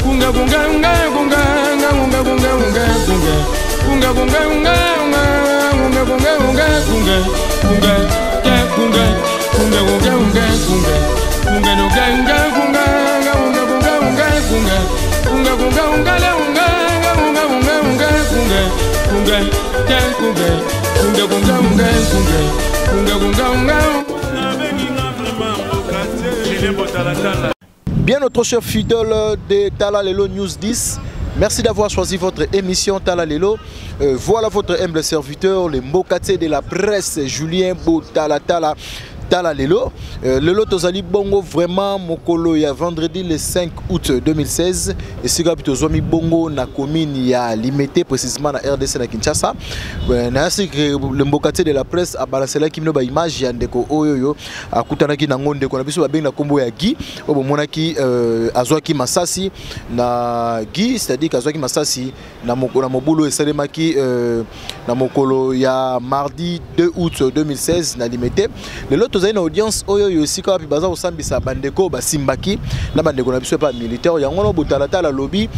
Kunga kunga unga kunga unga kunga kunga unga kunga kunga kunga unga unga kunga kunga unga kunga kunga ya kunga kunga kunga unga kunga kunga no kunga kunga unga kunga unga kunga kunga kunga unga le unga unga kunga unga kunga kunga ya kunga kunga kunga unga kunga kunga kunga unga. Bien notre cher fidèle de Tala Lelo News 10, merci d'avoir choisi votre émission Tala Lelo. Voilà votre humble serviteur, le Mbokate de la presse, Julien Botala Tala. Tala Lelo. Lelo tozali bongo vraiment mokolo ya vendredi le 5 août 2016 esika wapi tozwami bongo na commune ya Limete, précisément na RDC na Kinshasa. Na yasi ke le Mbokate de la presse abalancelaki bino ba image ya ndeko oyo yo akutanaki nango ndeko na biso babengi na kombo ya Guy oyo bomonaki azwaki masasi na Guy, c'est-à-dire azwaki masasi na na mobulu esalemaki na mokolo ya mardi 2 août 2016 na Limete. Lelo tozali na audience oyo yo esika wapi baza kosambisa bandeko basimbaki na bandeko na biso epa militaire yango na botalatala lobi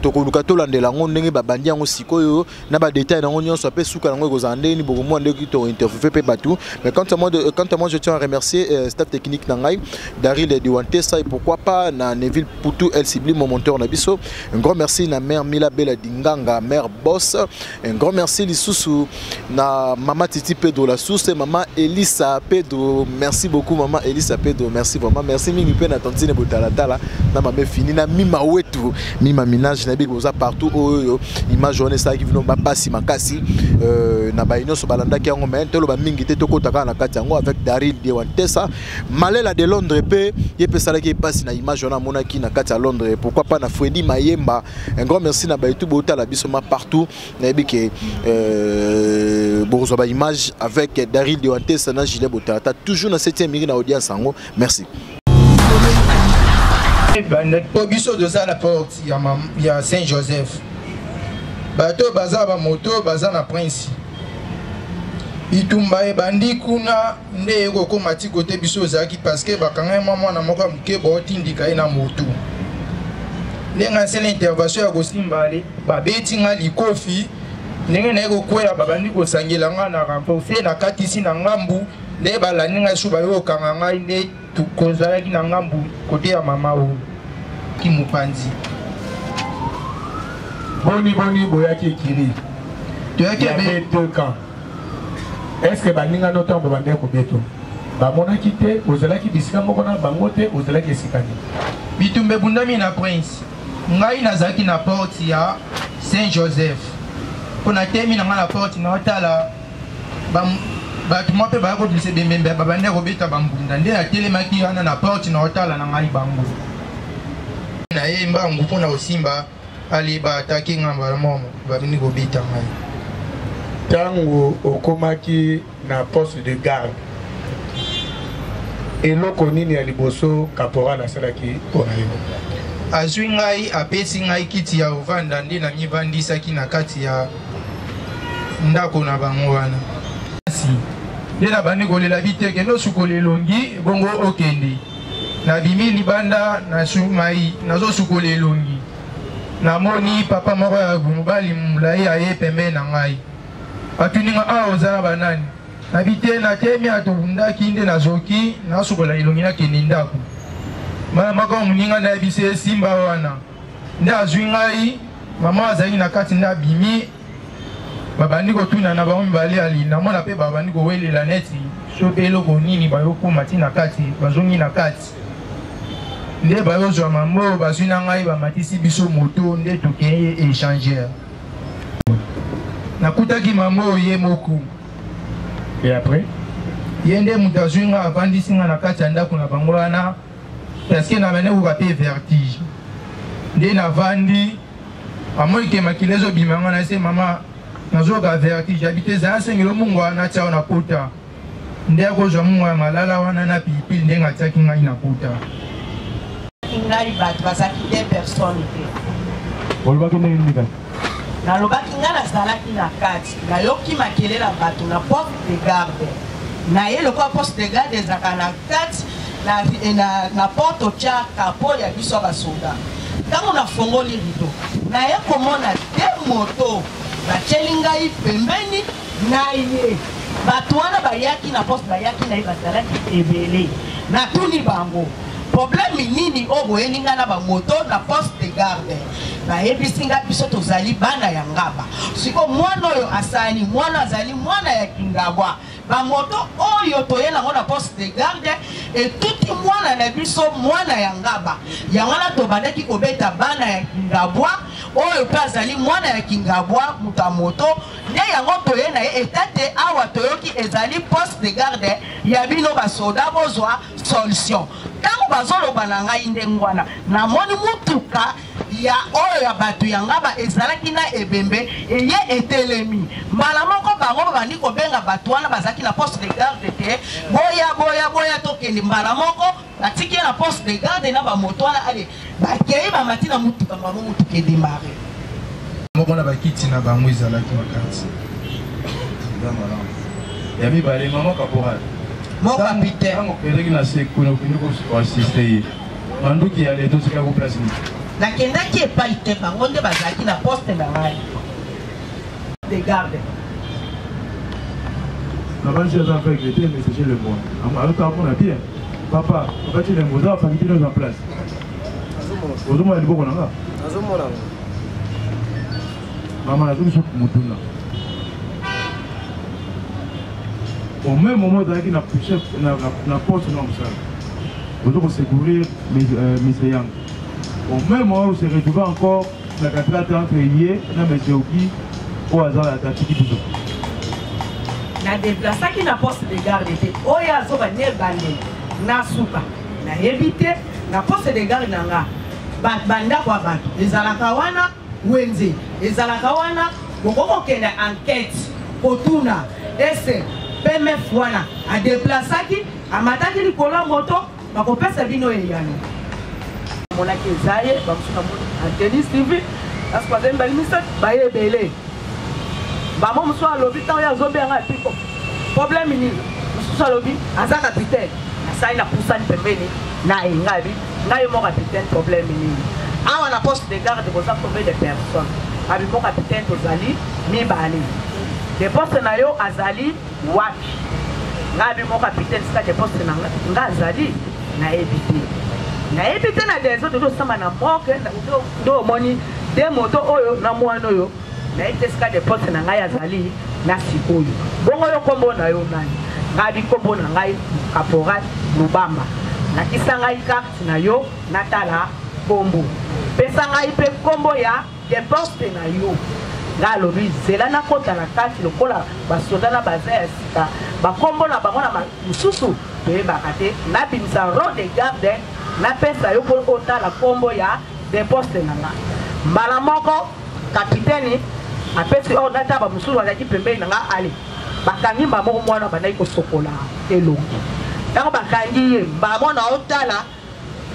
tokoluka tolandela yango ndenge babandi yango sikoyo na ba détail nango nyonso ape suka nango ekozala ndenge nini bokomona ndenge to interviewer pe bato. Mais quant à moi je tiens à remercier staff technique na ngai Daryl Diwantesa et pourquoi pas na Neville Poutou El Sibli mon monteur na biso. Un grand merci na mère Mila Bella Dinganga, mère boss. Un grand merci lisusu na mama Titi Pedro la source, mama Elisa Pedro. Merci beaucoup mama Elisa Pedro, merci vraiment. Merci mingi pe na tantine Botalatala na mama fini na Mima wetu, Mima Minage na bigoza partout oyo image wana esalaki bino bapasi makasi na baye nyonso balandaki yango, mais toloba mingi te, tokota kaka na kati yango avec Daryl Dewantesa Malela de Londres pe ye pe esalaki epasi na image wana amonaki na kati ya Londres, pourquoi pas na Freddy Mayemba. Un grand merci na baye tout botala biso ma partout nayebi ke bokozwa ba image avec Daryl Dewantesa na Julien Botalata toujours na 7e miri na audience yango. Merci. Po biso toza na porte ya Saint-Joseph, bato baza ba moto baza na Prince, bitumba ebandi kuna nde ekokoma ti kote biso ozalaki parce que bakangaki mwa mwana moko ya moke baotindika ye na motu. Ndenge asala intervention ya kosimba ale babeti nga likofi, ndenge naye kokwea babandi kosangela nga na renforcer nakatisi na ngambu, nde balandi ngai so baye kokanga ngai nde kozalaki na ngambu kote ya mama oyo ki mopanzi. Boni boni boyaki ekiri? Toyaki Il y avait ebe- deux camps. Est-ce que baninga no ntango babandaki kobeto bamonaki te, ozalaki bisika moko na bango te, ozalaki esika nini? Bitumba ebundami na Prince. Ngai nazalaki na porte ya Saint-Joseph. Mpo natemi na ngai na porte na otala bato mwa mpe baya kobimisa ebembembe babandaki kobeta bambunda, nde natelemaki wana na porte na otala na ngai bango. Na ye mbangu mpo na kosimba ale baatake nga mbala moko babandi kobeta ngai. Ntango okomaki na poste de garde, eloko nini ya liboso caporal asalaki mpo na yo? Azwi ngai, apesi ngai kiti ya ovanda, nde namivandisaki na kati ya ndako na bango wana. Kasi nde nabandi kolela biteke, ndosukola elongi bongo okende. Nabimi libanda nasumai nazosukola elongi, namoni papa moko ya mobali molai aye pembeni na ngai, atuni nga awa oza na banani? Nabi te, natemi atobundaki nde nazoki nasukola elongi nakende ndako. Mbala moko moninga nayebisi ye simba wana, nde azwi ngai, mama azalaki na kati nde abimi, babandi kotuna na bango mibale ali namona mpe babandi kowelela neti so mpe eloko nini bayokoma ti na kati, bazongi na kati nde bayozwa mambo bazwi na ngai bamatisi biso moto nde tokei échangeur. Nakutaki mama oyo ye moko. Et après? Ye nde moto azwi nga avandisi nga na kati ya ndako na bango wana, parce que na bande koka mpe vertige. Nde navandi, amoni ke makila ezobima nga na se mama nazoyoka vertige, abi te ezala asengeli mungwa natia yo na pota. Nde akozwa mungwa ya malala wana na pilipili ndenge atiaki ngai na pota. Ngai bato bazalaki deux personnes te. Olobaki ndenge nini kaka? Nalobaki ngai nazalaki na kati, nayoki makelele ya bato na poste de garde. Na ye lokola poste de garde ezalaka na kati na porte otya kapo ya biso ya basoda. Ntango nafongoli rido, naye komona de moto batieli ngai pembeni na ye. Bato wana bayaki na poste, bayaki na ye, bazalaki ebele. Natuni bango problème nini oyo boyeli ngai na bamoto na poste de garde. Bayebisi ngai biso tozali bana ya Ngaba. Sikoyo mwana oyo asali, mwana azali mwana ya Kingabwa. Ba moto oyo toye nango na poste de garde etuti mwana na biso mwana ya Ngaba. Yango wana tobandaki kobeta bana ya Kingabwa, oyo mpe azali mwana ya Kingabwa, moto ya moto nde yango toye na ye etate awa. Toyoki ezali poste de garde ya bino basoda, bozwa solution. Ntango bazoloba na ngai ndenge wana, namoni mutuka ya oyo ya bato ya Ngaba ezalaki na ebembe eye etelemi mbala moko. Bango babandi kobenga bato wana bazalaki na poste de garde te, boya, boya, boya, tokende. Mbala moko batiki ye na poste de garde na bamoto wana. Ale, bakei, bamati na mutuka, bango mutuka edémarrer. Moko na bakiti na bango ezalaki na kati. Ya mibale, mama caporal. Mo capitaine. Ntango okendeki na se kuna, okende koassister ye, manduki ya leto otikaki place nini? Nakendaki epai te, bango nde bazalaki na poste na ngai de garde. Nabanzi aza aveugle te, mais c'est le moi azotaka mpona bien. Papa, papa Tilembo, oza bafakiti nyonso en place, ozomona liboko na nga. Mama, nazoki so motuna. Au même moment ozalaki na chef na poste na mosala, ozo kosecourir Mr Yang. Au même moment, se retrouve encore na katikati entre ye na Monsieur Oki oyo aza atiki biso. Nadéplaçaki na poste de garde te. Oyo azoba ne ebandeli na suka, nayebi te. Na poste de garde na nga, bandako ya bato ezalaka wana, wenze ezalaka wana. Bokoki kokende enquête kotuna ese PMF wana adéplaçaki, amataki likolo ya moto, bakopesa bino eyano. Monaki eza ye, bamosusu namoni Antenis TV, parce bazali mibali misato, baye ebele. Bango mosusu alobi, ntango ye azobenga epiko, problème nini? Mosusu alobi aza capitaine. Nasali, napusani pembeni na ye, ngai bi ngai mo capitaine, problème nini awa na poste de garde? Boza combien de personnes? Abi mo capitaine, tozali mibale. De poste na yo azali wapi? Ngai bi mo capitaine, sika de poste na nga azali, nayebi te, nayebi te. Na désordre tozosamba na morgue nde omoni de moto oyo na mwana oyo, nayebi te sika de poste na ngai azali na sikoyo. Bongo yo, nkombo na yo nani? Ngai bi nkombo na ngai caporal Lubamba. Nakisa ngai carte na yo, natala nkombo. Pesa ngai mpe nkombo ya de poste na yo. Ngai alobi zela nakota na kati, lokola basoda na baza ya sika, bakombo na bango na mosusu toyebaka te. Nabimisa rôle de garde, napesa yo mpo otala nkombo ya de poste na nga. Mbala moko kapitene apesi oyo nata, bamosusu bazalaki pembeni na nga. Ale, bakangi mbala moko mwana, bandaki kosokola elongi. Ntango bakangi ye, mbala moko naotala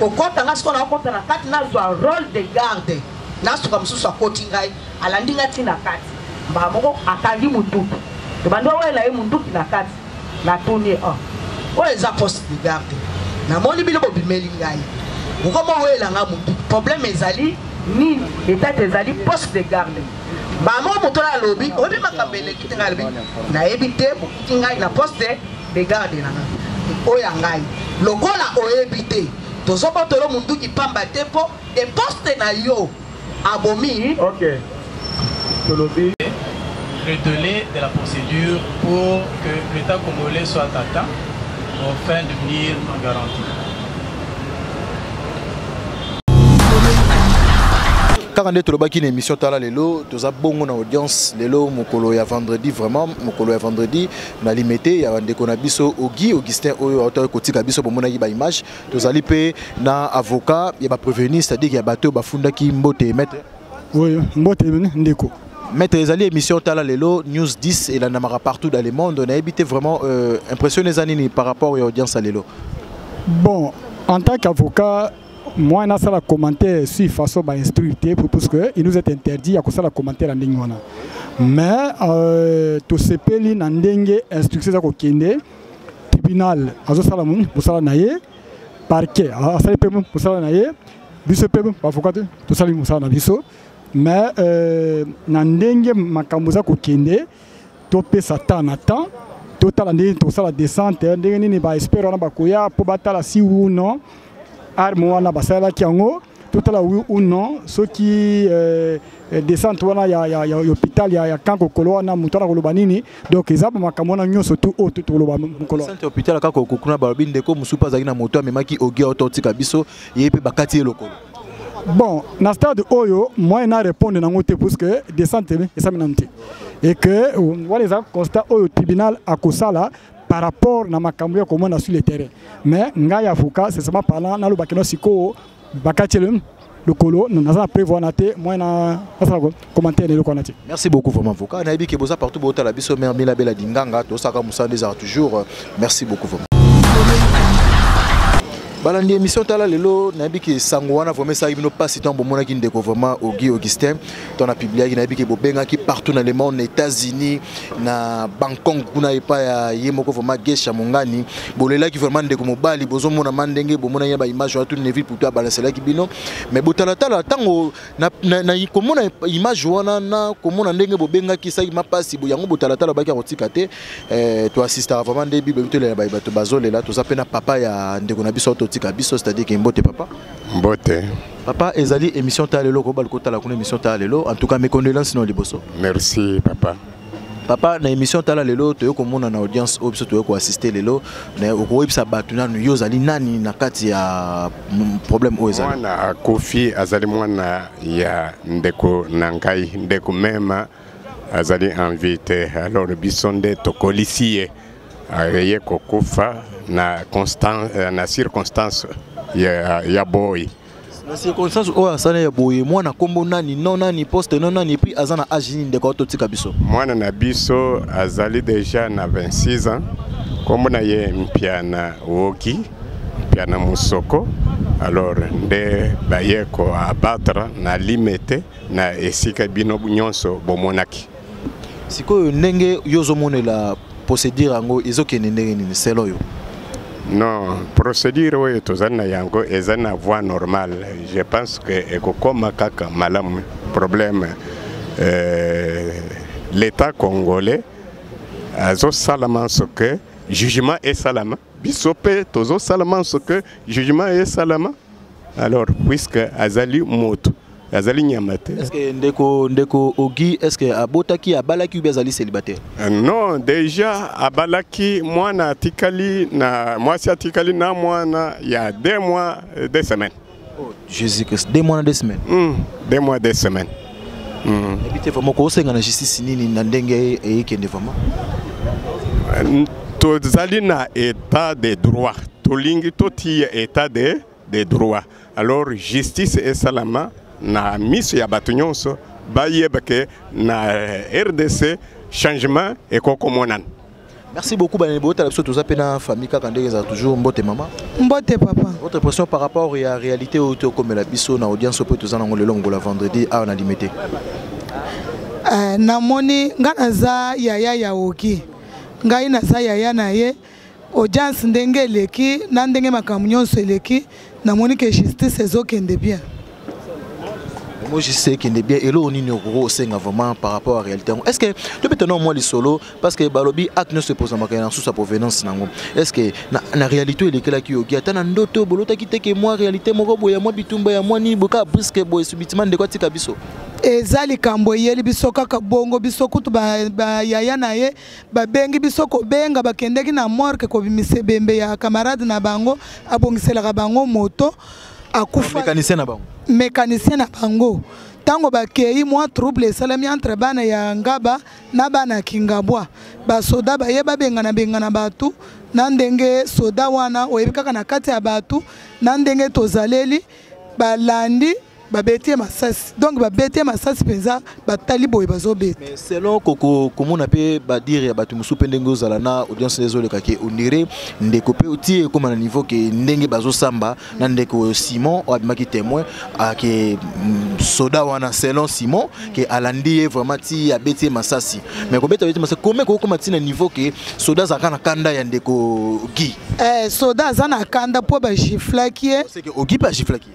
kokɔta nga sikoyo, naokɔta na kati, nazwa rôle de garde. Nasuka mosusu akoti ngai, alandi ngai ntina kati. Mbala moko akangi munduki, tobandi owela ye munduki na kati. Natuni ye: oh, oyo eza poste de garde, namoni bino bobimeli ngai, okoma owela nga munduki, problème ezali nini? Etate ezali poste de garde. Bamo moto oyo alobi oyebi makambo eleki te. Ngai alobi nayebi te, bokuti ngai na poste de garde na ngai oyo ya ngai. Lokola oyebi te, tozobotolo munduki pamba te mpo de poste na yo abomi. Ok, tolobi. Le délai de la procédure pour que l'État congolais soit atteint afin de venir en garantie. Kaka nde tolobaki na émission Tala Lelo, toza bongo na audience lelo, mokolo ya vendredi, vraiment mokolo ya vendredi, na Limete, ya bandeko na biso Ogi Augustin oyo autaki kotika biso. Bomonaki baimage. Tozali mpe na avocat ya baprévenu, c'est-à-dire ya bato oyo bafundaki. Mbote, maître. Oui, mbote ndeko. Maître, ezali émission Tala Lelo News 10, elandamaka partout dans le monde. Nayebi te vraiment impression eza nini par rapport ya audience ya lelo? Bon, en tant qu'avocat, moi nasala commentaire sur façon bainstruire te, parce que il nous est interdit ya kosala commentaire na ndenge wana. Mais tosepeli na ndenge instruction eza kokende. Tribunal azosala mosala na ye, parquet asali mpe mosala na ye. Biso mpe baavocat te tosali mosala na biso, mais na ndenge makambo eza kokende, topesa temps na temps, totala ndenge tosala descente, ndenge nini baexpert wana bakoya mpo batala si ou non arme wana basalelaki yango, totala oui ou non soki descente wana ya hôpital ya camp Kokolo wana, moto wana koloba nini. Donc eza bamakambo wana nyonso tu oyo tokoloba mokolo. Centre hôpital kaka kuna, balobi ndeko mosusu mpe azalaki na moto, amemaki Ogi oyo totika biso, ye mpe bakati ye lokolo. Bon, na stade oyo, moyen na répondre nango te, puisque descente esami nanu te et que wana eza constat oyo tribunal akosala par rapport na makambo ya komona sur le terrain. Mais ngai avocat, sincèrement parlant, nalobaki no sikoyo bakati ye lokolo, naza na preuve wana te, moyen na nasala commentaire na eloko wana te. Merci beaucoup vraiment, avocat. Nayebi ke boza partout, botala biso. Mère Mila Bela Dinganga, tosaka mosala nde ezalaka toujours. Merci beaucoup vraiment. Balandi émission Tala Lelo, nayebi ke sango wana vraiment esalaki bino mpasi ntango bomonaki ndeko vraiment Ogi Augustin to na publiaki. Nayebi ke bobengaki partout na le monde, na États-Unis, na Bangkok kuna, epai ya ye moko vraiment Gesha Mongani. Bolelaki vraiment ndeko mobali. Bozomona ma ndenge bomonaki ya baimage wana, tout Neville Putu abalanselaki bino. Mais botalatala ntango na komona image wana, na komona ndenge bobengaki, esalaki mapasi yango. Botalatala baki ya kotika te. Toassistaka vraiment nde bible tolela, bato bazolela. Toza mpe na papa ya ndeko na biso totika biso, c'est-à-dire ke mbote, papa. Mbote. Papa, ezali émission Tala Lelo, kobali kotala kuna émission Tala Lelo. En tout cas, mes condoléances no liboso. Merci, papa. Papa, na émission Tala Lelo, toye komona na audience oyo biso toye koassiste lelo. Na okoyebisa bato nanu yo ozali nani na kati ya problème oyo ezali? Mwana akufi azali mwana ya ndeko na ngai, ndeko mema azali en vie te. Alors biso nde tokolisi ye, aye kokufa na circonstance ya boyi. Na circonstance oyo asala ya boye, mwana nkombo nani, no nani, poste no nani, puis aza na age nini, ndeko totika biso? Mwana na biso azali deja na 26 ans. Nkombo na ye Mpiana Woki Mpiana Musoko. Alors nde baye koabattre na Limete, na esika bino nyonso bomonaki. Sikoyo, ndenge yo ozomonela procédure yango ezokende ndenge nini selo oyo? Non, procédure oyo tozali na yango eza na voie normale. Je pense que ekokóma kaka malamu. Problème, l'État congolais azosala manso ke jugement esalama. Biso mpe tozosala manso ke jugement esalama. Alors puisque azali moto, azali nyama te. Est ce que ndeko Ogi, est ce que abotaki, abalaki ou bien azali célibataire? Non, déjà abalaki. Mwana atikali na mwasi, atikali na mwana ya 2 mois 2 semaines. Oh, Jésus Christ, 2 mois na 2 semaines? 2 mois 2 semaines. Ebi te vraiment kosenga na justice nini na ndenge eyekende vraiment? Tozali na état de droit, tolingi totia état de droit. Alors justice esalama na miso ya bato nyonso, bayeba ke na RDC changement ekokomonana. Merci beaucoup. Banani botala biso, toza mpe na famille kaka ndenge ezala toujours. Mbote, mama. Mbote, papa. Votre impression par rapport ya réalité oyo tokomela biso na audience mpe toza nango lelo ngola vendredi awa na Limete? Namoni nga naza yaya ya Oki, ngai naza yaya na ye. Audience ndenge eleki na ndenge makambo nyonso eleki, namoni ke justice ezokende bien. Moi, je sais ekende bien. Eloko nini okoki osenga vraiment par rapport à réalité yango? Est ce que tobeta nao mwa lisolo, parce que balobi acte nyonso eposamaka na susu ya provenance nango. Est ce que na réalité oyo elekelaki Ogi, ata na ndoto bolotaki te ke mwa réalité moko boye ya mwa bitumba ya mwa nini boye, kaka brusque boye, subitement ndeko atika biso? Eza likambo eyeli biso kaka bongo. Biso kutu bayaya na ye babengi biso kobenga, bakendeki na morgue kobimisa ebembe ya camarade na bango abongiselaka bango moto, akufa. Mécanicien na bango. Mécanicien na bango. Ntango bakei, mwa trouble esalemi entre bana ya Ngaba na bana ya Kingabwa. Basoda baye, babengana bengana bato na ndenge soda wana oyebi kaka na kati ya bato na ndenge tozaleli, balandi, babeti ye masasi. Donc babeti ye masasi mpenza, batali boye, bazobeta. Mais selon koko komona mpe badire ya bato mosusu mpe ndenge ozala na audience ezoleka, ke ondire ndeko mpe oti ekóma na niveau ke ndenge bazosamba na ndeko Simon oyo abimaki témoin, ake soda wana, selon Simon, ke alandi ye vraiment ti abeti ye masasi. Mais kobeta, beti masasi kome kokóma ti na niveau ke soda azalaka na kanda ya ndeko Guy? Soda aza na kanda mpo bagiflaki ye. C'est que Ogi mpe agiflaki ye?